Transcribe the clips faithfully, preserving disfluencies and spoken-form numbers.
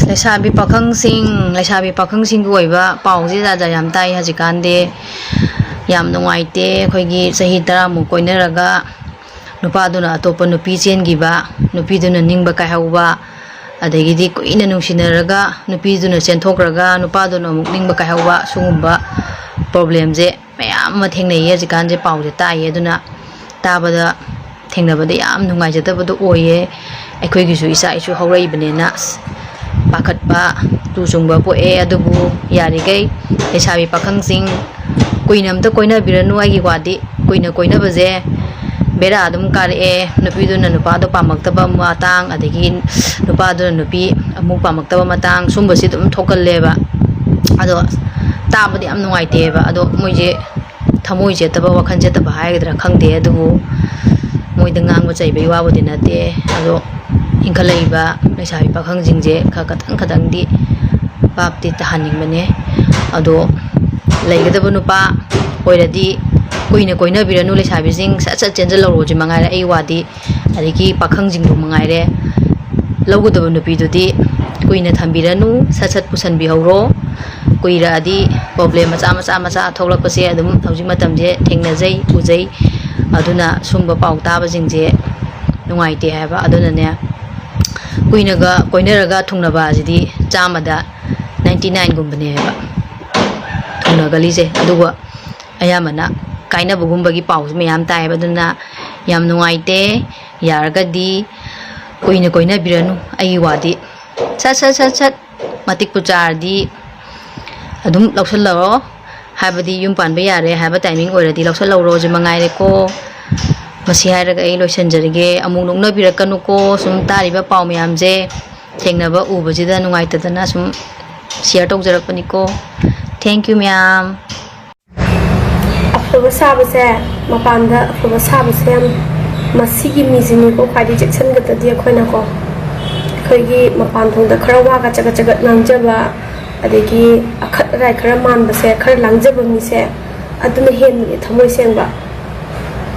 ꯂꯩꯁꯥꯕꯤ ꯄꯥꯈꯪꯁꯤꯡ, ꯂꯩꯁꯥꯕꯤ ꯄꯥꯈꯪꯁꯤꯡꯒꯤ ꯑꯣꯏꯕ ꯄꯥꯎꯁꯦ ꯖꯥꯠ ꯖꯥꯠ ꯌꯥꯝ ꯇꯥꯏ ꯍꯧꯖꯤꯛꯀꯥꯟꯗꯤ꯫ ꯌꯥꯝ ꯅꯨꯡꯉꯥꯏꯇꯦ꯫ ꯑꯩꯈꯣꯏꯒꯤ ꯆꯍꯤ ꯇꯔꯥꯃꯨꯛ ꯀꯣꯏꯅꯔꯒ ꯅꯨꯄꯥꯗꯨꯅ ꯑꯇꯣꯞꯄ ꯅꯨꯄꯤ ꯆꯦꯟꯈꯤꯕ, ꯅꯨꯄꯤꯗꯨꯅ ꯅꯤꯡꯕ ꯀꯥꯏꯍꯧꯕ, ꯑꯗꯒꯤꯗꯤ ꯀꯨꯏꯅ ꯅꯨꯡꯁꯤꯅꯔꯒ ꯅꯨꯄꯤꯗꯨꯅ ꯆꯦꯟꯊꯣꯛꯈ꯭ꯔꯒ ꯅꯨꯄꯥꯗꯨꯅ ꯑꯃꯨꯛ ꯅꯤꯡꯕ ꯀꯥꯏꯍꯧꯕ, ꯁꯤꯒꯨꯝꯕ ꯄ꯭ꯔꯣꯕ꯭ꯂꯦꯝꯁꯦ ꯃꯌꯥꯝ ꯑꯃ ꯊꯦꯡꯅꯩꯌꯦ ꯍꯧꯖꯤꯛꯀꯥꯟꯁꯦ, ꯄꯥꯎꯁꯦ ꯇꯥꯏꯌꯦ꯫ ꯑꯗꯨꯅ ꯇꯥꯕꯗ, ꯊꯦꯡꯅꯕꯗ ꯌꯥꯝ ꯅꯨꯡꯉꯥꯏꯖꯗꯕꯗꯣ ꯑꯣꯏꯌꯦ꯫ ꯑꯩꯈꯣꯏꯒꯤꯁꯨ ꯏꯆꯥ ꯏꯁꯨ ꯍꯧꯔꯛꯏꯕꯅꯤꯅ, ꯑꯁ, ꯄꯥꯈꯠꯄ, ꯇꯨ ꯆꯨꯡꯕ ꯄꯣꯛꯑꯦ꯫ ꯑꯗꯨꯕꯨ ꯌꯥꯔꯤꯈꯩ ꯂꯩꯁꯥꯕꯤ ꯄꯥꯈꯪꯁꯤꯡ ꯀꯨꯏꯅ ꯑꯝꯇ ꯀꯣꯏꯅꯕꯤꯔꯅꯨ꯫ ꯑꯩꯒꯤ ꯋꯥꯗꯤ, ꯀꯨꯏꯅ ꯀꯣꯏꯅꯕꯁꯦ ꯕꯦꯔꯥ ꯑꯗꯨꯝ ꯀꯥꯔꯛꯑꯦ꯫ ꯅꯨꯄꯤꯗꯨꯅ ꯅꯨꯄꯥꯗꯣ ꯄꯥꯝꯃꯛꯇꯕ ꯃꯇꯥꯡ, ꯑꯗꯒꯤ ꯅꯨꯄꯥꯗꯨꯅ ꯅꯨꯄꯤ ꯑꯃꯨꯛ ꯄꯥꯝꯃꯛꯇꯕ ꯃꯇꯥꯡ, ꯁꯨꯝꯕꯁꯤ ꯑꯗꯨꯝ ꯊꯣꯛꯀꯜꯂꯦꯕ꯫ ꯑꯗꯣ ꯇꯥꯕꯗꯤ ꯌꯥꯝ ꯅꯨꯡꯉꯥꯏꯇꯦꯕ꯫ ꯑꯗꯣ ꯃꯣꯏꯁꯦ ꯊꯃꯣꯏ ꯆꯦꯠꯇꯕ, ꯋꯥꯈꯜ ꯆꯦꯠꯇꯕ ꯍꯥꯏꯒꯗ꯭ꯔꯥ ꯈꯪꯗꯦ, ꯑꯗꯨꯕꯨ ꯃꯣꯏꯗ ꯉꯥꯡꯕ ꯆꯩꯕꯒꯤ ꯋꯥꯕꯨꯗꯤ ꯅꯠꯇꯦ꯫ ꯑꯗꯣ ꯏꯟꯈꯠꯂꯛꯏꯕ ꯂꯩꯁꯥꯕꯤ ꯄꯥꯈꯪꯁꯤꯡꯁꯦ ꯈꯔ ꯈꯇꯪ ꯈꯇꯪꯗꯤ ꯚꯥꯞꯇꯤ ꯇꯥꯍꯟꯅꯤꯡꯕꯅꯦ꯫ ꯑꯗꯣ ꯂꯩꯒꯗꯕ ꯅꯨꯄꯥ ꯑꯣꯏꯔꯗꯤ ꯀꯨꯏꯅ ꯀꯣꯏꯅꯕꯤꯔꯅꯨ ꯂꯩꯁꯥꯕꯤꯁꯤꯡ, ꯁꯠ ꯁꯠ ꯆꯦꯟꯁꯤꯜꯍꯧꯔꯣꯁꯤ ꯃꯉꯥꯏꯔꯦ ꯑꯩ ꯋꯥꯗꯤ꯫ ꯑꯗꯒꯤ ꯄꯥꯈꯪꯁꯤꯡꯕꯨ ꯃꯉꯥꯏꯔꯦ, ꯂꯧꯒꯗꯕ ꯅꯨꯄꯤꯗꯨꯗꯤ ꯀꯨꯏꯅ ꯊꯝꯕꯤꯔꯅꯨ, ꯁꯠ ꯁꯠ ꯄꯨꯁꯟꯕꯤꯍꯧꯔꯣ꯫ ꯀꯨꯏꯔꯛꯑꯗꯤ ꯄ꯭ꯔꯣꯕ꯭ꯂꯦꯝ ꯃꯆꯥ ꯃꯆꯥ ꯃꯆꯥ ꯊꯣꯛꯂꯛꯄꯁꯦ ꯑꯗꯨꯝ ꯍꯧꯖꯤꯛ ꯃꯇꯝꯁꯦ ꯊꯦꯡꯅꯖꯩ, ꯎꯖꯩ꯫ ꯑꯗꯨꯅ ꯁꯨꯝꯕ ꯄꯥꯎ ꯇꯥꯕꯁꯤꯡꯁꯦ ꯅꯨꯡꯉꯥꯏꯇꯦ ꯍꯥꯏꯕ꯫ ꯑꯗꯨꯅꯅꯦ, ꯀꯨꯏꯅꯒ ꯀꯣꯏꯅꯔꯒ ꯊꯨꯡꯅꯕ ꯑꯁꯤꯗꯤ ꯆꯥꯝꯃꯗ ninety nine ꯒꯨꯝꯕꯅꯦ ꯍꯥꯏꯕ ꯊꯨꯡꯅꯒꯜꯂꯤꯁꯦ꯫ ꯑꯗꯨꯒ ꯑꯌꯥꯝꯕꯅ ꯀꯥꯏꯅꯕꯒꯨꯝꯕꯒꯤ ꯄꯥꯎꯁꯦ ꯃꯌꯥꯝ ꯇꯥꯏꯌꯦꯕ꯫ ꯑꯗꯨꯅ ꯌꯥꯝ ꯅꯨꯡꯉꯥꯏꯇꯦ꯫ ꯌꯥꯔꯒꯗꯤ ꯀꯨꯏꯅ ꯀꯣꯏꯅꯕꯤꯔꯅꯨ꯫ ꯑꯩꯒꯤ ꯋꯥꯗꯤ ꯁꯠ ꯁꯠ ꯁꯠ ꯁꯠ ꯃꯇꯤꯛꯄꯨ ꯆꯥꯔꯗꯤ ꯑꯗꯨꯝ ꯂꯧꯁꯜꯂꯔꯣ꯫ ꯍꯥꯏꯕꯗꯤ ꯌꯨꯝ ꯄꯥꯟꯕ ꯌꯥꯔꯦ ꯍꯥꯏꯕ ꯇꯥꯏꯃꯤꯡ ꯑꯣꯏꯔꯗꯤ ꯂꯧꯁꯜꯍꯧꯔꯣꯁꯦ ꯃꯉꯥꯏꯔꯦꯀꯣ꯫ ꯃꯁꯤ ꯍꯥꯏꯔꯒ ꯑꯩ ꯂꯣꯏꯁꯤꯟꯖꯔꯒꯦ꯫ ꯑꯃꯨꯛ ꯅꯣꯛꯅꯕꯤꯔꯛꯀꯅꯨꯀꯣ꯫ ꯁꯨꯝ ꯇꯥꯔꯤꯕ ꯄꯥꯎ ꯃꯌꯥꯝꯁꯦ ꯊꯦꯡꯅꯕ ꯎꯕꯁꯤꯗ ꯅꯨꯡꯉꯥꯏꯇꯗꯅ ꯁꯨꯝ ꯁꯤꯌꯔ ꯇꯧꯖꯔꯛꯄꯅꯤꯀꯣ꯫ Thank you ꯃꯌꯥꯝ꯫ ꯑꯐꯕ ꯁꯥꯕꯁꯦ, ꯃꯄꯥꯟꯗ ꯑꯐꯕ ꯁꯥꯕꯁꯦ ꯌꯥꯝ, ꯃꯁꯤꯒꯤ ꯃꯤꯁꯤꯅꯤꯀꯣ ꯈ꯭ꯋꯥꯏꯗꯒꯤ ꯆꯦꯛꯁꯤꯟꯒꯗꯕꯗꯤ ꯑꯩꯈꯣꯏꯅꯀꯣ꯫ ꯑꯩꯈꯣꯏꯒꯤ ꯃꯄꯥꯟ ꯊꯣꯡꯗ ꯈꯔ ꯋꯥꯒ ꯆꯒꯠ ꯆꯒꯠ ꯉꯥꯡꯖꯕ, ꯑꯗꯒꯤ ꯑꯈꯠ ꯑꯔꯥꯏ ꯈꯔ ꯃꯥꯟꯕꯁꯦ, ꯈꯔ ꯂꯥꯡꯖꯕ ꯃꯤꯁꯦ, ꯑꯗꯨꯅ ꯍꯦꯟꯕꯅꯦ ꯊꯃꯣꯏ ꯁꯦꯡꯕ꯫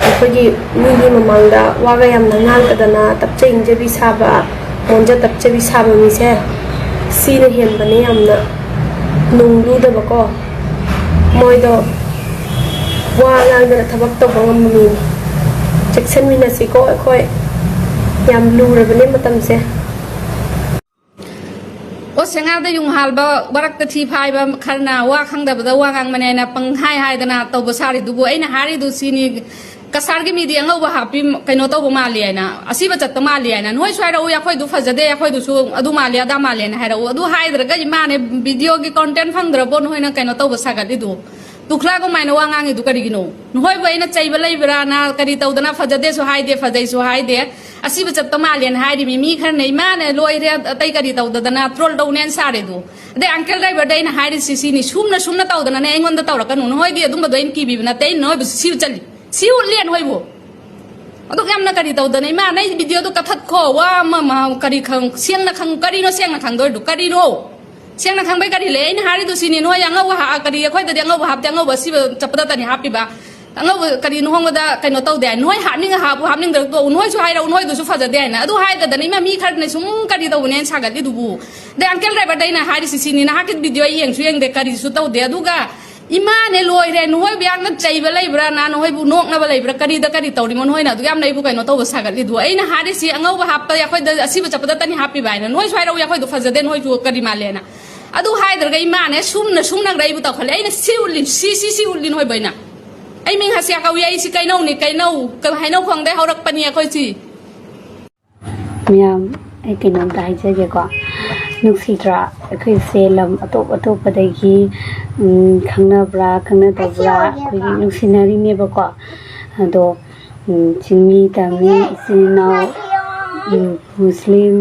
ꯑꯩꯈꯣꯏꯒꯤ ꯃꯤꯒꯤ ꯃꯃꯥꯡꯗ ꯋꯥꯒ ꯌꯥꯝꯅ ꯉꯥꯡꯗꯗꯅ ꯇꯞꯆ ꯏꯪꯖꯕꯤ ꯁꯥꯕ, ꯃꯣꯟꯖ ꯇꯞꯆꯕꯤ ꯁꯥꯕ ꯃꯤꯁꯦ ꯁꯤꯅ ꯍꯦꯟꯕꯅꯦ ꯌꯥꯝꯅ ꯅꯨꯡ ꯂꯨꯗꯕꯀꯣ꯫ ꯃꯣꯏꯗꯣ ꯋꯥ ꯉꯥꯡꯗꯅ ꯊꯕꯛ ꯇꯧꯕ ꯉꯝꯕ ꯃꯤꯅꯤ꯫ ꯆꯦꯛꯁꯤꯟꯃꯤꯟꯅꯁꯤꯀꯣ ꯑꯩꯈꯣꯏ꯫ ꯌꯥꯝ ꯂꯨꯔꯕꯅꯦ ꯃꯇꯝꯁꯦ꯫ ꯑꯣ, ꯁꯦꯡꯉꯥꯗ ꯌꯨꯡ ꯍꯥꯜꯕ, ꯋꯥꯔꯛꯇ ꯊꯤ ꯐꯥꯏꯕ ꯈꯔꯅ ꯋꯥ ꯈꯪꯗꯕꯗ ꯋꯥ ꯉꯥꯡꯕꯅꯦꯅ ꯄꯪꯍꯥꯏ ꯍꯥꯏꯗꯅ ꯇꯧꯕ ꯁꯥꯔꯤꯗꯨꯕꯨ ꯑꯩꯅ ꯍꯥꯏꯔꯤꯗꯨ ꯁꯤꯅꯤ꯫ ꯀꯁꯥꯔꯒꯤ ꯃꯤꯗꯤ ꯑꯉꯧꯕ ꯍꯥꯞꯄꯤ, ꯀꯩꯅꯣ ꯇꯧꯕ ꯃꯥꯜꯂꯤ ꯍꯥꯏꯅ, ꯑꯁꯤꯕ ꯆꯠꯄ ꯃꯥꯜꯂꯤ ꯍꯥꯏꯅ꯫ ꯅꯣꯏꯁꯨ ꯍꯥꯏꯔꯛꯎ, ꯑꯩꯈꯣꯏꯗꯨ ꯐꯖꯗꯦ, ꯑꯩꯈꯣꯏꯗꯨꯁꯨ ꯑꯗꯨ ꯃꯥꯜꯂꯤ ꯑꯗꯥ ꯃꯥꯜꯂꯦꯅ ꯍꯥꯏꯔꯛꯎ꯫ ꯑꯗꯨ ꯍꯥꯏꯗ꯭ꯔꯒ ꯏꯃꯥꯅꯦ ꯚꯤꯗꯤꯑꯣꯒꯤ ꯀꯣꯟꯇꯦꯟ ꯐꯪꯗ꯭ꯔꯕꯣ ꯅꯈꯣꯏꯅ ꯀꯩꯅꯣ ꯇꯧꯕ ꯁꯥꯒꯠꯂꯤꯗꯨ? ꯗꯨꯈ꯭ꯂꯥ ꯀꯃꯥꯏꯅ ꯋꯥ ꯉꯥꯡꯉꯤꯗꯨ ꯀꯔꯤꯒꯤꯅꯣ? ꯅꯈꯣꯏꯕꯨ ꯑꯩꯅ ꯆꯩꯕ ꯂꯩꯕ꯭ꯔꯥꯅ ꯀꯔꯤ ꯇꯧꯗꯅ ꯐꯖꯗꯦꯁꯨ ꯍꯥꯏꯗꯦ, ꯐꯖꯩꯁꯨ ꯍꯥꯏꯗꯦ, ꯑꯁꯤꯕ ꯆꯠꯄ ꯃꯥꯜꯂꯦꯅ ꯍꯥꯏꯔꯤꯃꯤ꯫ ꯃꯤ ꯈꯔꯅ ꯏꯃꯥꯅꯦ ꯂꯣꯏꯔꯦ, ꯑꯇꯩ ꯀꯔꯤ ꯇꯧꯗꯗꯅ ꯇ꯭ꯔꯣꯜ ꯇꯧꯅꯦꯅ ꯁꯥꯔꯦꯗꯣ꯫ ꯑꯗꯩ ꯑꯪꯀꯜ ꯗ꯭ꯔꯥꯏꯚꯔꯗ ꯑꯩꯅ ꯍꯥꯏꯔꯤꯁꯤ ꯁꯤꯅꯤ, ꯁꯨꯝꯅ ꯁꯨꯝꯅ ꯇꯧꯗꯅꯅꯦ ꯑꯩꯉꯣꯟꯗ ꯇꯧꯔꯛꯀꯅꯨ꯫ ꯅꯈꯣꯏꯒꯤ ꯑꯗꯨꯝꯕꯗꯣ ꯑꯩꯅ ꯀꯤꯕꯤꯕ ꯅꯠꯇꯦ, ꯑꯩꯅ ꯅꯈꯣꯏꯕꯨ ꯁꯤꯕ ꯆꯠꯂꯤ, ꯁꯤ ꯎꯠꯂꯦ ꯅꯈꯣꯏꯕꯨ꯫ ꯑꯗꯨꯛ ꯌꯥꯝꯅ ꯀꯔꯤ ꯇꯧꯗꯅ ꯏꯃꯥ ꯅꯪ ꯚꯤꯗꯤꯑꯣꯗꯣ ꯀꯛꯊꯠꯈꯣ꯫ ꯋꯥ ꯑꯃ ꯑꯃ ꯀꯔꯤ ꯈꯪ ꯁꯦꯡꯅ ꯈꯪ ꯀꯔꯤꯅꯣ ꯁꯦꯡꯅ ꯈꯪꯗꯣꯏꯗꯨ ꯀꯔꯤꯅꯣ? ꯁꯦꯡꯅ ꯈꯪꯕꯩ ꯀꯔꯤ ꯂꯩ? ꯑꯩꯅ ꯍꯥꯏꯔꯤꯗꯨ ꯁꯤꯅꯤ, ꯅꯣꯏ ꯑꯉꯧꯕ ꯍꯥ- ꯀꯔꯤ ꯑꯩꯈꯣꯏꯗꯗꯤ ꯑꯉꯧꯕ ꯍꯥꯞꯇꯦ, ꯑꯉꯧꯕ ꯑꯁꯤꯕ ꯆꯠꯄꯗꯇꯅꯤ ꯍꯥꯞꯄꯤꯕ꯫ ꯑꯉꯧꯕ ꯀꯔꯤ ꯂꯨꯍꯣꯡꯕꯗ ꯀꯩꯅꯣ ꯇꯧꯗꯦ ꯍꯥꯏ? ꯅꯣꯏ ꯍꯥꯞꯅꯤꯡꯉ ꯍꯥꯞꯄꯨ, ꯍꯥꯞꯅꯤꯡꯗ꯭ꯔꯒ ꯇꯣꯛꯎ, ꯅꯣꯏꯁꯨ ꯍꯥꯏꯔꯛꯎ, ꯅꯣꯏꯗꯨꯁꯨ ꯐꯖꯗꯦ ꯍꯥꯏꯅ꯫ ꯑꯗꯨ ꯍꯥꯏꯗꯗꯅ ꯏꯃꯥ ꯃꯤ ꯈꯔꯅ ꯁꯨꯝ ꯀꯔꯤ ꯇꯧꯕꯅꯦꯅ ꯁꯥꯒꯠꯂꯤꯗꯨꯕꯨ꯫ ꯑꯗꯩ ꯑꯪꯀꯜ ꯗ꯭ꯔꯥꯏꯚꯔꯗ ꯑꯩꯅ ꯍꯥꯏꯔꯤꯁꯤ ꯁꯤꯅꯤ, ꯅꯍꯥꯛꯀꯤ ꯚꯤꯗꯤꯑꯣ ꯑꯩ ꯌꯦꯡꯁꯨ ꯌꯦꯡꯗꯦ, ꯀꯔꯤꯁꯨ ꯇꯧꯗꯦ, ꯑꯗꯨꯒ ꯏꯃꯥꯅꯦ ꯂꯣꯏꯔꯦ, ꯅꯈꯣꯏꯕꯨ ꯌꯥꯝꯅ ꯆꯩꯕ ꯂꯩꯕ꯭ꯔꯥ ꯅ, ꯅꯈꯣꯏꯕꯨ ꯅꯣꯛꯅꯕ ꯂꯩꯕ꯭ꯔꯥ, ꯀꯔꯤꯗ ꯀꯔꯤ ꯇꯧꯔꯤꯃꯣ ꯅꯈꯣꯏꯅ ꯑꯗꯨꯛ ꯌꯥꯝꯅ ꯑꯩꯕꯨ ꯀꯩꯅꯣ ꯇꯧꯕ ꯁꯥꯒꯠꯂꯤꯗꯨ? ꯑꯩꯅ ꯍꯥꯏꯔꯤꯁꯤ ꯑꯉꯧꯕ ꯍꯥꯞꯄ ꯑꯩꯈꯣꯏꯗ ꯑꯁꯤꯕ ꯆꯠꯄꯗꯇꯅꯤ ꯍꯥꯞꯄꯤꯕ ꯍꯥꯏꯅ꯫ ꯅꯈꯣꯏꯁꯨ ꯍꯥꯏꯔꯛꯎ, ꯑꯩꯈꯣꯏꯗꯣ ꯐꯖꯗꯦ, ꯅꯈꯣꯏꯁꯨ ꯀꯔꯤ ꯃꯥꯜꯂꯦꯅ꯫ ꯑꯗꯨ ꯍꯥꯏꯗ꯭ꯔꯒ ꯏꯃꯥꯅꯦ ꯁꯨꯝꯅ ꯁꯨꯝꯅꯒ꯭ꯔ ꯑꯩꯕꯨ ꯇꯧꯈꯠꯂꯦ꯫ ꯑꯩꯅ ꯁꯤ ꯎꯠꯂꯤ, ꯁꯤ ꯁꯤ ꯁꯤ ꯎꯠꯂꯤ ꯅꯈꯣꯏꯕꯨ ꯑꯩꯅ꯫ ꯑꯩ ꯃꯤꯡ ꯍꯁꯤꯌꯥ ꯀꯧꯏ, ꯑꯩꯁꯤ ꯀꯩꯅꯧꯅꯤ, ꯀꯩꯅꯧ ꯀ- ꯍꯩꯅꯧ ꯈꯣꯡꯗꯩ ꯍꯧꯔꯛꯄꯅꯤ ꯑꯩꯈꯣꯏꯁꯤ꯫ ꯃꯌꯥꯝ, ꯑꯩ ꯀꯩꯅꯣꯝꯇ ꯍꯥꯏꯖꯒꯦꯀꯣ꯫ ꯅꯨꯡꯁꯤꯗ꯭ꯔꯥ? ꯑꯩꯈꯣꯏꯁꯦ ꯂꯝ ꯑꯇꯣꯞ ꯑꯇꯣꯞꯄꯗꯒꯤ, ꯎꯝ, ꯈꯪꯅꯕ꯭ꯔꯥ ꯈꯪꯅꯗꯕ꯭ꯔꯥ ꯑꯩꯈꯣꯏꯒꯤ ꯅꯨꯡꯁꯤꯅꯔꯤꯅꯦꯕꯀꯣ꯫ ꯑꯗꯣ, ꯎꯝ, ꯆꯤꯡꯃꯤ ꯇꯝꯃꯤ ꯏꯆꯤꯟ ꯏꯅꯥꯎ, ꯎꯝ, ꯃꯨꯁꯂꯤꯝ,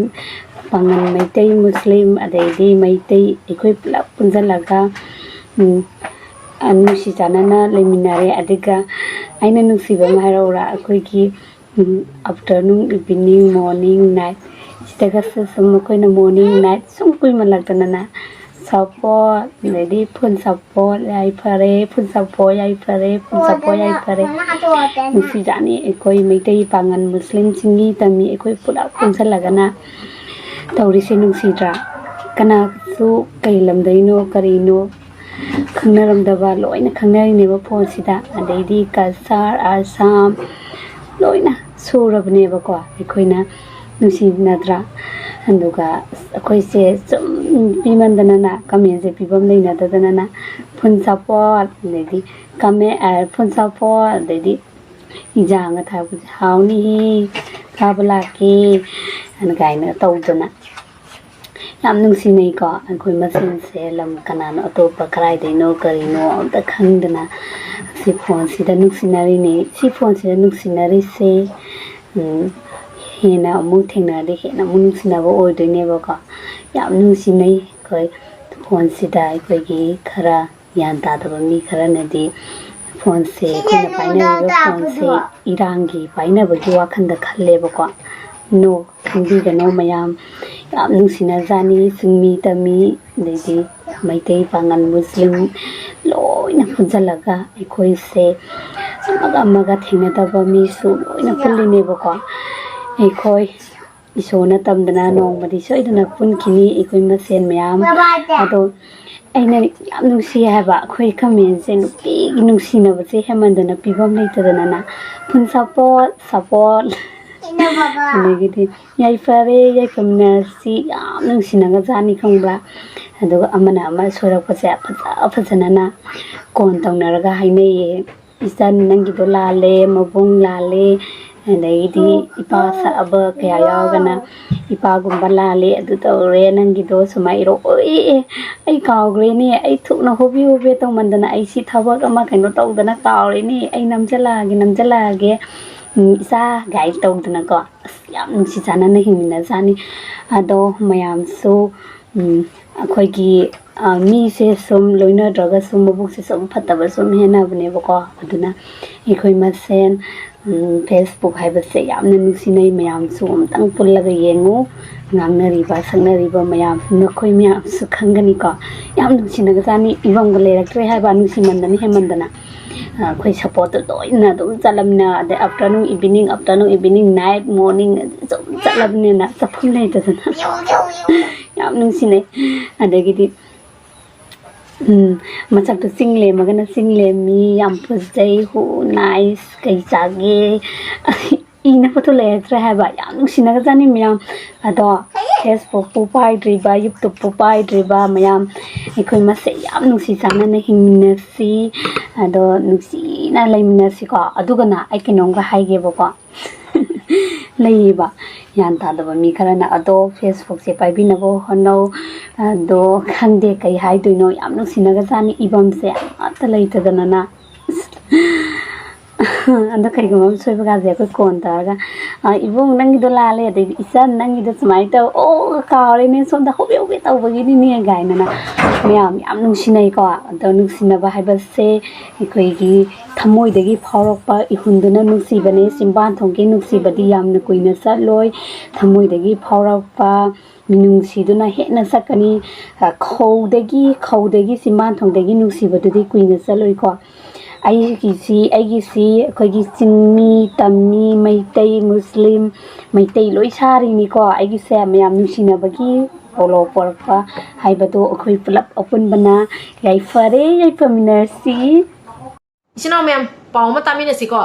ꯄꯥꯉꯟ, ꯃꯩꯇꯩ, ꯃꯨꯁꯂꯤꯝ, ꯑꯗꯩꯗꯤ ꯃꯩꯇꯩ, ꯑꯩꯈꯣꯏ ꯄꯨꯂꯞ ꯄꯨꯟꯁꯤꯜꯂꯒ, ꯎꯝ, ꯅꯨꯡꯁꯤ ꯆꯥꯟꯅꯅ ꯂꯩꯃꯤꯟꯅꯔꯦ꯫ ꯑꯗꯨꯒ ꯑꯩꯅ ꯅꯨꯡꯁꯤꯕ ꯑꯃ ꯍꯥꯏꯔꯛꯎꯔꯥ? ꯑꯩꯈꯣꯏꯒꯤ afternoon, evening, morning, night ꯁꯤꯗꯒꯁꯨ ꯁꯨꯝ ꯑꯩꯈꯣꯏꯅ morning night ꯁꯨꯝ ꯀꯨꯏꯃꯜꯂꯛꯇꯅꯅꯦ, ꯁꯥꯄꯣꯠ, ꯑꯗꯩꯗꯤ ꯐꯨꯜ ꯁꯥꯄꯣꯠ, ꯌꯥꯏꯐꯔꯦ, ꯐꯨꯜ ꯁꯥꯄꯣꯠ, ꯌꯥꯏꯐꯔꯦ, ꯐꯨꯜ ꯁꯥꯄꯣꯠ, ꯌꯥꯏꯐꯔꯦ꯫ ꯅꯨꯡꯁꯤꯖꯥꯠꯅꯤ ꯑꯩꯈꯣꯏ ꯃꯩꯇꯩ, ꯄꯥꯉꯟ, ꯃꯨꯁꯂꯤꯝ, ꯆꯤꯡꯃꯤ, ꯇꯝꯃꯤ ꯑꯩꯈꯣꯏ ꯄꯨꯂꯞ ꯄꯨꯟꯁꯤꯜꯂꯒꯅ ꯇꯧꯔꯤꯁꯦ ꯅꯨꯡꯁꯤꯗ꯭ꯔꯥ? ꯀꯅꯥꯁꯨ ꯀꯩ ꯂꯝꯗꯩꯅꯣ ꯀꯔꯤꯅꯣ ꯈꯪꯅꯔꯝꯗꯕ ꯂꯣꯏꯅ ꯈꯪꯅꯔꯤꯅꯦꯕ ꯐꯣꯟꯁꯤꯗ꯫ ꯑꯗꯩꯗꯤ ꯀꯁꯥꯔ, ꯑꯁꯥꯝ ꯂꯣꯏꯅ ꯁꯨꯔꯕꯅꯦꯕꯀꯣ꯫ ꯑꯩꯈꯣꯏꯅ ꯅꯨꯡꯁꯤꯅꯗ꯭ꯔꯥ? ꯑꯗꯨꯒ ꯑꯩꯈꯣꯏꯁꯦ ꯁꯨꯝ ꯄꯤꯃꯟꯗꯅꯅ, ꯀꯃꯦꯟꯁꯦ ꯄꯤꯐꯝ ꯂꯩꯅꯗꯗꯅꯅ, ꯐꯨꯟ ꯁꯄꯣꯔꯠ, ꯑꯗꯩꯗꯤ ꯀꯃꯦꯟ, ꯐꯨꯟ ꯁꯄꯣꯔꯠ, ꯑꯗꯩꯗꯤ ꯏꯟꯖꯥꯡꯒ ꯊꯥꯔꯛꯄꯁꯦ, "ꯍꯥꯎꯅꯤꯍꯦ, ꯆꯥꯕ ꯂꯥꯛꯀꯦ" ꯑꯅ ꯀꯥꯏꯅ ꯇꯧꯗꯅ꯫ ꯌꯥꯝ ꯅꯨꯡꯁꯤꯅꯩꯀꯣ ꯑꯩꯈꯣꯏ ꯃꯁꯦꯟꯁꯦ꯫ ꯂꯝ ꯀꯅꯥꯅꯣ, ꯑꯇꯣꯞꯄ ꯀꯗꯥꯏꯗꯩꯅꯣ ꯀꯔꯤꯅꯣ ꯑꯝꯇ ꯈꯪꯗꯅ ꯁꯤ ꯐꯣꯟꯁꯤꯗ ꯅꯨꯡꯁꯤꯅꯔꯤꯅꯦ꯫ ꯁꯤ ꯐꯣꯟꯁꯤꯗ ꯅꯨꯡꯁꯤꯅꯔꯤꯁꯦ, ꯎꯝ, ꯍꯦꯟꯅ ꯑꯃꯨꯛ ꯊꯦꯡꯅꯔꯗꯤ ꯍꯦꯟꯅ ꯑꯃꯨꯛ ꯅꯨꯡꯁꯤꯅꯕ ꯑꯣꯏꯗꯣꯏꯅꯦꯕꯀꯣ꯫ ꯌꯥꯝ ꯅꯨꯡꯁꯤꯅꯩ ꯑꯩꯈꯣꯏ ꯐꯣꯟꯁꯤꯗ꯫ ꯑꯩꯈꯣꯏꯒꯤ ꯈꯔ ꯒ꯭ꯌꯥꯟ ꯇꯥꯗꯕ ꯃꯤ ꯈꯔꯅꯗꯤ ꯐꯣꯟꯁꯦ, ꯑꯩꯈꯣꯏꯅ ꯄꯥꯏꯅꯔꯤꯕ ꯐꯣꯟꯁꯦ ꯏꯔꯥꯡꯒꯤ ꯄꯥꯏꯅꯕꯒꯤ ꯋꯥꯈꯜꯗ ꯈꯜꯂꯦꯕꯀꯣ꯫ ꯅꯣ, ꯈꯟꯕꯤꯒꯅꯣ ꯃꯌꯥꯝ꯫ ꯌꯥꯝ ꯅꯨꯡꯁꯤꯅꯖꯥꯠꯅꯤ ꯆꯤꯡꯃꯤ ꯇꯝꯃꯤ, ꯑꯗꯩꯗꯤ ꯃꯩꯇꯩ, ꯄꯥꯉꯜ, ꯃꯨꯁꯂꯤꯝ ꯂꯣꯏꯅ ꯄꯨꯟꯁꯤꯜꯂꯒ ꯑꯩꯈꯣꯏꯁꯦ ꯑꯃꯒ ꯑꯃꯒ ꯊꯦꯡꯅꯗꯕ ꯃꯤꯁꯨ ꯂꯣꯏꯅ ꯄꯨꯜꯂꯤꯅꯦꯕꯀꯣ꯫ ꯑꯩꯈꯣꯏ ꯏꯁꯣꯔꯅ ꯇꯝꯗꯅ ꯅꯣꯡꯃꯗꯤ ꯁꯣꯏꯗꯅ ꯄꯨꯟꯈꯤꯅꯤ ꯑꯩꯈꯣꯏ ꯃꯁꯦꯟ ꯃꯌꯥꯝ꯫ ꯑꯗꯣ ꯑꯩꯅ ꯌꯥꯝ ꯅꯨꯡꯁꯤ ꯍꯥꯏꯕ, ꯑꯩꯈꯣꯏ ꯀꯃꯦꯟꯁꯦ ꯅꯨꯡꯇꯤꯒꯤ ꯅꯨꯡꯁꯤꯅꯕꯁꯦ ꯍꯦꯟꯃꯟꯗꯅ ꯄꯤꯐꯝ ꯂꯩꯇꯗꯅꯅ, ꯐꯨꯟ ꯁꯄꯣꯔꯠ, ꯁꯄꯣꯔꯠ, ꯑꯗꯒꯤꯗꯤ ꯌꯥꯏꯐꯔꯦ, ꯌꯥꯏꯐꯃꯤꯟꯅꯔꯁꯤ, ꯌꯥꯝ ꯅꯨꯡꯁꯤꯅꯒꯖꯥꯠꯅꯤ ꯈꯪꯕ꯭ꯔꯥ꯫ ꯑꯗꯨꯒ ꯑꯃꯅ ꯑꯃ ꯁꯣꯏꯔꯛꯄꯁꯦ ꯐꯖ ꯐꯖꯅꯅ ꯀꯣꯟ ꯇꯧꯅꯔꯒ ꯍꯥꯏꯅꯩꯌꯦ꯫ "ꯏꯆꯟ, ꯅꯪꯒꯤꯗꯣ ꯂꯥꯜꯂꯦ, ꯃꯕꯨꯡ ꯂꯥꯜꯂꯦ, ꯑꯗꯒꯤꯗꯤ ꯏꯄꯥ ꯁꯛꯑꯕ ꯀꯌꯥ ꯌꯥꯎꯔꯒꯅ ꯏꯄꯥꯒꯨꯝꯕ ꯂꯥꯜꯂꯦ, ꯑꯗꯨ ꯇꯧꯔꯦ, ꯅꯪꯒꯤꯗꯣ ꯁꯨꯃꯥꯏꯅ ꯏꯔꯣ"꯫ ꯑꯣꯏ, ꯑꯦ, ꯑꯩ ꯀꯥꯎꯈ꯭ꯔꯦꯅꯦ, ꯑꯩ ꯊꯨꯅ ꯍꯣꯕꯦ ꯍꯣꯕꯦ ꯇꯧꯃꯟꯗꯅ ꯑꯩ ꯁꯤ ꯊꯕꯛ ꯑꯃ ꯀꯩꯅꯣ ꯇꯧꯗꯅ ꯀꯥꯎꯔꯦꯅꯦ, ꯑꯩ ꯅꯝꯁꯤꯜꯂꯛꯑꯒꯦ, ꯅꯝꯁꯤꯜꯂꯛꯑꯒꯦ, ꯎꯝ, ꯏꯆꯥ ꯒꯥꯏꯗ ꯇꯧꯗꯅꯀꯣ꯫ ꯑꯁ, ꯌꯥꯝ ꯅꯨꯡꯁꯤ ꯆꯥꯟꯅꯅ ꯍꯤꯡꯃꯤꯟꯅꯖꯥꯠꯅꯤ꯫ ꯑꯗꯣ ꯃꯌꯥꯝꯁꯨ, ꯎꯝ, ꯑꯩꯈꯣꯏꯒꯤ, ꯑ, ꯃꯤꯁꯦ ꯁꯨꯝ ꯂꯣꯏꯅꯗ꯭ꯔꯒꯁꯨ ꯃꯕꯨꯛꯁꯦ ꯁꯨꯝ ꯐꯠꯇꯕ ꯁꯨꯝ ꯍꯦꯟꯅꯕꯅꯦꯕꯀꯣ꯫ ꯑꯗꯨꯅ ꯑꯩꯈꯣꯏ ꯃꯁꯦꯟ, ꯎꯝ, Facebook ꯍꯥꯏꯕꯁꯦ ꯌꯥꯝꯅ ꯅꯨꯡꯁꯤꯅꯩ꯫ ꯃꯌꯥꯝꯁꯨ ꯑꯝꯇꯪ ꯄꯨꯜꯂꯒ ꯌꯦꯡꯉꯨ꯫ ꯉꯥꯡꯅꯔꯤꯕ, ꯁꯛꯅꯔꯤꯕ ꯃꯌꯥꯝ ꯅꯈꯣꯏ ꯃꯌꯥꯝꯁꯨ ꯈꯪꯒꯅꯤꯀꯣ꯫ ꯌꯥꯝ ꯅꯨꯡꯁꯤꯅꯒꯖꯥꯠꯅꯤ, ꯏꯕꯝꯒ ꯂꯩꯔꯛꯇ꯭ꯔꯦ ꯍꯥꯏꯕ, ꯅꯨꯡꯁꯤꯃꯟꯗꯅ ꯍꯦꯟꯃꯟꯗꯅ꯫ ꯑ, ꯑꯩꯈꯣꯏ ꯁꯞꯄꯣꯔꯠꯇꯣ ꯂꯣꯏꯅ ꯑꯗꯨꯝ ꯆꯠꯂꯝꯅꯤꯅ, ꯑꯗꯩ afternoon, evening, afternoon, evening, night, morning, ꯑꯗꯨꯝ ꯆꯠꯂꯕꯅꯤꯅ ꯆꯠꯐꯝ ꯂꯩꯇꯗꯅ꯫ ꯌꯥꯝ ꯅꯨꯡꯁꯤꯅꯩ꯫ ꯑꯗꯒꯤꯗꯤ ꯎꯝ, ꯃꯁꯛꯇꯣ ꯆꯤꯡ ꯂꯦꯝꯃꯒꯅ ꯆꯤꯡ ꯂꯦꯝꯃꯤ, ꯌꯥꯝ ꯐꯖꯩ, ꯍꯨ ꯅꯥꯏꯁ, ꯀꯩ ꯆꯥꯒꯦ? ꯏꯅꯕꯗꯣ ꯂꯩꯔꯛꯇ꯭ꯔꯦ ꯍꯥꯏꯕ꯫ ꯌꯥꯝ ꯅꯨꯡꯁꯤꯅꯒꯖꯥꯠꯅꯤ ꯃꯌꯥꯝ꯫ ꯑꯗꯣ Facebook ꯄꯨ ꯄꯥꯏꯗ꯭ꯔꯤꯕ, YouTube ꯄꯨ ꯄꯥꯏꯗ꯭ꯔꯤꯕ ꯃꯌꯥꯝ, ꯑꯩꯈꯣꯏ ꯃꯁꯦ ꯌꯥꯝ ꯅꯨꯡꯁꯤ ꯆꯥꯟꯅꯅ ꯍꯤꯡꯃꯤꯟꯅꯁꯤ꯫ ꯑꯗꯣ ꯅꯨꯡꯁꯤꯅ ꯂꯩꯃꯤꯟꯅꯁꯤꯀꯣ꯫ ꯑꯗꯨꯒꯅ ꯑꯩ ꯀꯩꯅꯣꯝꯒ ꯍꯥꯏꯒꯦꯕꯀꯣ꯫ ꯂꯩꯌꯦꯕ ꯒ꯭ꯌꯥꯟ ꯇꯥꯗꯕ ꯃꯤ ꯈꯔꯅ꯫ ꯑꯗꯣ Facebook ꯁꯦ ꯄꯥꯏꯕꯤꯅꯕ ꯍꯣꯠꯅꯧ꯫ ꯑꯗꯣ ꯈꯪꯗꯦ ꯀꯩ ꯍꯥꯏꯗꯣꯏꯅꯣ, ꯌꯥꯝ ꯅꯨꯡꯁꯤꯅꯒꯖꯥꯠꯅꯤ, ꯏꯕꯝꯁꯦ ꯑꯃꯠꯇ ꯂꯩꯇꯗꯅꯅ꯫ ꯑꯗꯣ ꯀꯩꯒꯨꯝꯕ ꯑꯃ ꯁꯣꯏꯕꯒꯁꯦ ꯑꯩꯈꯣꯏ ꯀꯣꯟ ꯇꯧꯔꯒ, "ꯑ, ꯏꯕꯨꯡ, ꯅꯪꯒꯤꯗꯣ ꯂꯥꯜꯂꯦ", ꯑꯗꯩꯗꯤ, "ꯏꯆꯟ, ꯅꯪꯒꯤꯗꯣ ꯁꯨꯃꯥꯏꯅ ꯇꯧ", "ꯑꯣ, ꯀꯥꯎꯔꯦꯅꯦ, ꯁꯣꯝꯗ ꯍꯣꯕꯦ ꯍꯣꯕꯦ ꯇꯧꯕꯒꯤꯅꯤꯅꯦ" ꯀꯥꯏꯅꯅ ꯃꯌꯥꯝ ꯌꯥꯝ ꯅꯨꯡꯁꯤꯅꯩꯀꯣ꯫ ꯑꯗꯣ ꯅꯨꯡꯁꯤꯅꯕ ꯍꯥꯏꯕꯁꯦ ꯑꯩꯈꯣꯏꯒꯤ ꯊꯃꯣꯏꯗꯒꯤ ꯐꯥꯎꯔꯛꯄ ꯏꯍꯨꯟꯗꯨꯅ ꯅꯨꯡꯁꯤꯕꯅꯦ꯫ ꯆꯤꯝꯕꯥꯟ ꯊꯣꯡꯒꯤ ꯅꯨꯡꯁꯤꯕꯗꯤ ꯌꯥꯝꯅ ꯀꯨꯏꯅ ꯆꯠꯂꯣꯏ꯫ ꯊꯃꯣꯏꯗꯒꯤ ꯐꯥꯎꯔꯛꯄ ꯃꯤꯅꯨꯡꯁꯤꯗꯨꯅ ꯍꯦꯟꯅ ꯆꯠꯀꯅꯤ꯫ ꯑ, ꯈꯧꯗꯒꯤ, ꯈꯧꯗꯒꯤ ꯆꯤꯝꯕꯥꯟ ꯊꯣꯡꯗꯒꯤ ꯅꯨꯡꯁꯤꯕꯗꯨꯗꯤ ꯀꯨꯏꯅ ꯆꯠꯂꯣꯏꯀꯣ꯫ ꯑꯩꯒꯤꯁꯤ, ꯑꯩꯒꯤꯁꯤ ꯑꯩꯈꯣꯏꯒꯤ ꯆꯤꯡꯃꯤ, ꯇꯝꯃꯤ, ꯃꯩꯇꯩ, ꯃꯨꯁꯂꯤꯝ, ꯃꯩꯇꯩ ꯂꯣꯏ ꯁꯥꯔꯤꯅꯤꯀꯣ꯫ ꯑꯩꯒꯤꯁꯦ ꯃꯌꯥꯝ ꯅꯨꯡꯁꯤꯅꯕꯒꯤ ꯄꯣꯂꯣ ꯄꯣꯔꯛꯄ ꯍꯥꯏꯕꯗꯣ ꯑꯩꯈꯣꯏ ꯄꯨꯂꯞ ꯑꯄꯨꯟꯕꯅ ꯌꯥꯏꯐꯔꯦ, ꯌꯥꯏꯐꯃꯤꯟꯅꯔꯁꯤ꯫ ꯏꯆꯤꯟ ꯏꯅꯥꯎ ꯃꯌꯥꯝ, ꯄꯥꯎ ꯑꯃ ꯇꯥꯃꯤꯟꯅꯁꯤꯀꯣ꯫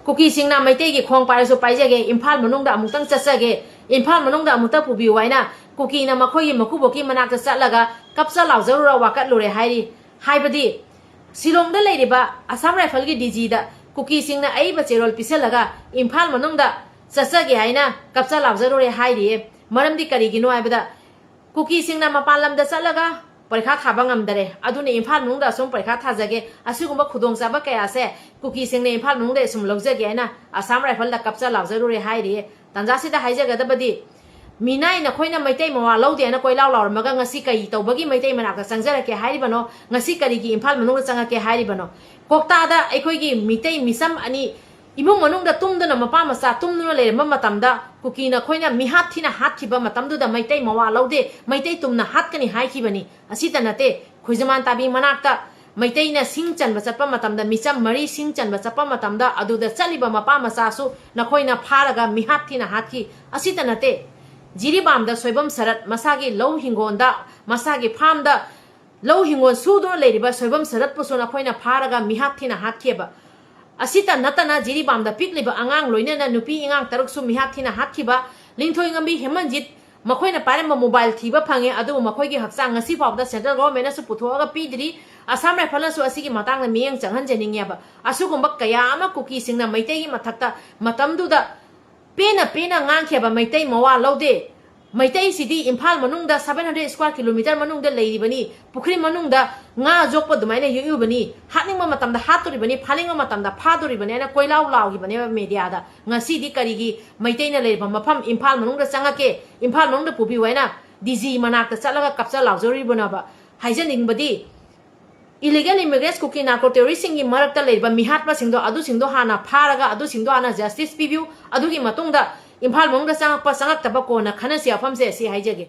ꯀꯨꯀꯤꯁꯤꯡꯅ ꯃꯩꯇꯩꯒꯤ ꯈꯣꯡ ꯄꯥꯏꯔꯁꯨ ꯄꯥꯏꯖꯒꯦ, ꯏꯝꯐꯥꯜ ꯃꯅꯨꯡꯗ ꯑꯃꯨꯛꯇꯪ ꯆꯠꯆꯒꯦ, ꯏꯝꯐꯥꯜ ꯃꯅꯨꯡꯗ ꯑꯃꯨꯛꯇ ꯄꯨꯕꯤꯌꯨ ꯍꯥꯏꯅ ꯀꯨꯀꯤꯅ ꯃꯈꯣꯏꯒꯤ ꯃꯀꯨꯕꯣꯛꯀꯤ ꯃꯅꯥꯛꯇ ꯆꯠꯂꯒ ꯀꯞꯆ ꯂꯥꯎꯖꯔꯨꯔ ꯋꯥꯀꯠꯂꯨꯔꯦ ꯍꯥꯏꯔꯤ꯫ ꯍꯥꯏꯕꯗꯤ ꯁꯤꯂꯣꯡꯗ ꯂꯩꯔꯤꯕ ꯑꯁꯥꯝ ꯔꯥꯏꯐꯜꯒꯤ ꯗꯤ ꯖꯤꯗ ꯀꯨꯀꯤꯁꯤꯡꯅ ꯑꯏꯕ ꯆꯦꯔꯣꯜ ꯄꯤꯁꯜꯂꯒ ꯏꯝꯐꯥꯜ ꯃꯅꯨꯡꯗ ꯆꯠꯆꯒꯦ ꯍꯥꯏꯅ ꯀꯞꯆ ꯂꯥꯎꯖꯔꯨꯔꯦ ꯍꯥꯏꯔꯤꯌꯦ꯫ ꯃꯔꯝꯗꯤ ꯀꯔꯤꯒꯤꯅꯣ ꯍꯥꯏꯕꯗ ꯀꯨꯀꯤꯁꯤꯡꯅ ꯃꯄꯥꯟ ꯂꯝꯗ ꯆꯠꯂꯒ ꯄꯔꯤꯈꯥ ꯊꯥꯕ ꯉꯝꯗꯔꯦ, ꯑꯗꯨꯅ ꯏꯝꯐꯥꯜ ꯃꯅꯨꯡꯗ ꯑꯁꯨꯝ ꯄꯔꯤꯈꯥ ꯊꯥꯖꯒꯦ, ꯑꯁꯤꯒꯨꯝꯕ ꯈꯨꯗꯣꯡꯆꯥꯕ ꯀꯌꯥꯁꯦ ꯀꯨꯀꯤꯁꯤꯡꯅ ꯏꯝꯐꯥꯜ ꯃꯅꯨꯡꯗ ꯑꯁꯨꯝ ꯂꯧꯖꯒꯦ ꯍꯥꯏꯅ ꯑꯁꯥꯝ ꯔꯥꯏꯐꯜꯗ ꯀꯞꯆ ꯂꯥꯎꯖꯔꯨꯔꯦ ꯍꯥꯏꯔꯤꯌꯦ꯫ ꯇꯥꯟꯖꯥꯁꯤꯗ ꯍꯥꯏꯖꯒꯗꯕꯗꯤ, ꯃꯤꯅꯥꯏ ꯅꯈꯣꯏꯅ ꯃꯩꯇꯩ ꯃꯋꯥ ꯂꯧꯗꯦ ꯍꯥꯏꯅ ꯀꯣꯏꯂꯥꯎ ꯂꯥꯎꯔꯝꯃꯒ ꯉꯁꯤ ꯀꯔꯤ ꯇꯧꯕꯒꯤ ꯃꯩꯇꯩ ꯃꯅꯥꯛꯇ ꯆꯪꯖꯔꯛꯀꯦ ꯍꯥꯏꯔꯤꯕꯅꯣ? ꯉꯁꯤ ꯀꯔꯤꯒꯤ ꯏꯝꯐꯥꯜ ꯃꯅꯨꯡꯗ ꯆꯪꯉꯛꯀꯦ ꯍꯥꯏꯔꯤꯕꯅꯣ? ꯀꯣꯛꯇꯥꯗ ꯑꯩꯈꯣꯏꯒꯤ ꯃꯤꯇꯩ ꯃꯤꯆꯝ ꯑꯅꯤ ꯏꯃꯨꯡ ꯃꯅꯨꯡꯗ ꯇꯨꯝꯗꯨꯅ ꯃꯄꯥ ꯃꯆꯥ ꯇꯨꯝꯗꯨꯅ ꯂꯩꯔꯝꯕ ꯃꯇꯝꯗ ꯀꯨꯀꯤ ꯅꯈꯣꯏꯅ ꯃꯤꯍꯥꯠ ꯊꯤꯅ ꯍꯥꯠꯈꯤꯕ ꯃꯇꯝꯗꯨꯗ ꯃꯩꯇꯩ ꯃꯋꯥ ꯂꯧꯗꯦ, ꯃꯩꯇꯩ ꯇꯨꯝꯅ ꯍꯥꯠꯀꯅꯤ ꯍꯥꯏꯈꯤꯕꯅꯤ꯫ ꯑꯁꯤꯇ ꯅꯠꯇꯦ, ꯈꯣꯏꯖꯃꯥꯟ ꯇꯥꯕꯤ ꯃꯅꯥꯛꯇ ꯃꯩꯇꯩꯅ ꯁꯤꯡ ꯆꯟꯕ ꯆꯠꯄ ꯃꯇꯝꯗ, ꯃꯤꯆꯝ ꯃꯔꯤ ꯁꯤꯡ ꯆꯟꯕ ꯆꯠꯄ ꯃꯇꯝꯗ, ꯑꯗꯨꯗ ꯆꯠꯂꯤꯕ ꯃꯄꯥ ꯃꯆꯥꯁꯨ ꯅꯈꯣꯏꯅ ꯐꯥꯔꯒ ꯃꯤꯍꯥꯠ ꯊꯤꯅ ꯍꯥꯠꯈꯤ꯫ ꯑꯁꯤꯇ ꯅꯠꯇꯦ, ꯖꯤꯔꯤꯕꯥꯝꯗ ꯁꯣꯏꯕꯝ ꯁꯔꯠ ꯃꯁꯥꯒꯤ ꯂꯧ ꯍꯤꯡꯒꯣꯜꯗ, ꯃꯁꯥꯒꯤ ꯐꯥꯔꯝꯗ ꯂꯧ ꯍꯤꯡꯒꯣꯜ ꯁꯨꯗꯨꯅ ꯂꯩꯔꯤꯕ ꯁꯣꯏꯕꯝ ꯁꯔꯠꯄꯨꯁꯨ ꯅꯈꯣꯏꯅ ꯐꯥꯔꯒ ꯃꯤꯍꯥꯠ ꯊꯤꯅ ꯍꯥꯠꯈꯤꯑꯕ꯫ ꯑꯁꯤꯇ ꯅꯠꯇꯅ ꯖꯤꯔꯤꯕꯥꯝꯗ ꯄꯤꯛꯂꯤꯕ ꯑꯉꯥꯡ ꯂꯣꯏꯅꯅ ꯅꯨꯄꯤ ꯑꯉꯥꯡ ꯇꯔꯨꯛꯁꯨ ꯃꯤꯍꯥꯠ ꯊꯤꯅ ꯍꯥꯠꯈꯤꯕ꯫ ꯂꯤꯡꯊꯣꯏꯉꯝꯕꯤ ꯍꯦꯃꯟꯖꯤꯠ ꯃꯈꯣꯏꯅ ꯄꯥꯏꯔꯝꯕ ꯃꯣꯕꯥꯏꯜ ꯊꯤꯕ ꯐꯪꯉꯦ, ꯑꯗꯨꯕꯨ ꯃꯈꯣꯏꯒꯤ ꯍꯛꯆꯥꯡ ꯉꯁꯤ ꯐꯥꯎꯕꯗ ꯁꯦꯟꯇ꯭ꯔꯦꯜ ꯒꯣꯚꯔꯟꯃꯦꯟꯠꯅꯁꯨ ꯄꯨꯊꯣꯛꯑꯒ ꯄꯤꯗ꯭ꯔꯤ꯫ ꯑꯁꯥꯝ ꯔꯥꯏꯐꯜꯅꯁꯨ ꯑꯁꯤꯒꯤ ꯃꯇꯥꯡꯗ ꯃꯤꯠꯌꯦꯡ ꯆꯪꯍꯟꯖꯅꯤꯡꯉꯦꯕ꯫ ꯑꯁꯤꯒꯨꯝꯕ ꯀꯌꯥ ꯑꯃ ꯀꯨꯀꯤꯁꯤꯡꯅ ꯃꯩꯇꯩꯒꯤ ꯃꯊꯛꯇ ꯃꯇꯝꯗꯨꯗ ꯄꯦꯟꯅ ꯄꯦꯟꯅ ꯉꯥꯡꯈꯤꯕ ꯃꯩꯇꯩ ꯃꯋꯥ ꯂꯧꯗꯦ꯫ ꯃꯩꯇꯩꯁꯤꯗꯤ ꯏꯝꯐꯥꯜ ꯃꯅꯨꯡꯗ seven hundred square kilometre ꯃꯅꯨꯡꯗ ꯂꯩꯔꯤꯕꯅꯤ, ꯄꯨꯈ꯭ꯔꯤ ꯃꯅꯨꯡꯗ ꯉꯥ ꯌꯣꯛꯄ ꯑꯗꯨꯃꯥꯏꯅ ꯌꯣꯛꯏꯕꯅꯤ, ꯍꯥꯠꯅꯤꯡꯕ ꯃꯇꯝꯗ ꯍꯥꯠꯇꯣꯔꯤꯕꯅꯤ, ꯐꯥꯅꯤꯡꯕ ꯃꯇꯝꯗ ꯐꯥꯗꯣꯔꯤꯕꯅꯤ ꯍꯥꯏꯅ ꯀꯣꯏꯂꯥꯎ ꯂꯥꯎꯈꯤꯕꯅꯦꯕ ꯃꯦꯗꯤꯌꯥꯗ꯫ ꯉꯁꯤꯗꯤ ꯀꯔꯤꯒꯤ ꯃꯩꯇꯩꯅ ꯂꯩꯔꯤꯕ ꯃꯐꯝ ꯏꯝꯐꯥꯜ ꯃꯅꯨꯡꯗ ꯆꯪꯉꯛꯀꯦ, ꯏꯝꯐꯥꯜ ꯃꯅꯨꯡꯗ ꯄꯨꯕꯤꯌꯨ ꯍꯥꯏꯅ ꯗꯤ ꯖꯤ ꯃꯅꯥꯛꯇ ꯆꯠꯂꯒ ꯀꯞꯆ ꯂꯥꯎꯖꯔꯤꯕꯅꯣꯕ? ꯍꯥꯏꯖꯅꯤꯡꯕꯗꯤ, ꯏꯂꯤꯒꯦꯜ ꯏꯃꯤꯒ꯭ꯔꯦꯟꯠꯁ ꯀꯨꯀꯤ ꯅꯥꯔꯀꯣ ꯇꯦꯔꯣꯔꯤꯁ꯭ꯠꯁꯤꯡꯒꯤ ꯃꯔꯛꯇ ꯂꯩꯔꯤꯕ ꯃꯤꯍꯥꯠꯄꯁꯤꯡꯗꯣ, ꯑꯗꯨꯁꯤꯡꯗꯣ ꯍꯥꯟꯅ ꯐꯥꯔꯒ ꯑꯗꯨꯁꯤꯡꯗꯣ ꯍꯥꯟꯅ ꯖꯁꯇꯤꯁ ꯄꯤꯕꯤꯌꯨ꯫ ꯑꯗꯨꯒꯤ ꯃꯇꯨꯡꯗ ꯏꯝꯐꯥꯜ ꯃꯅꯨꯡꯗ ꯆꯪꯉꯛꯄ ꯆꯪꯉꯛꯇꯕ ꯀꯣꯟꯅ ꯈꯟꯅꯁꯤ꯫ ꯋꯥꯐꯝꯁꯦ ꯑꯁꯤ ꯍꯥꯏꯖꯒꯦ꯫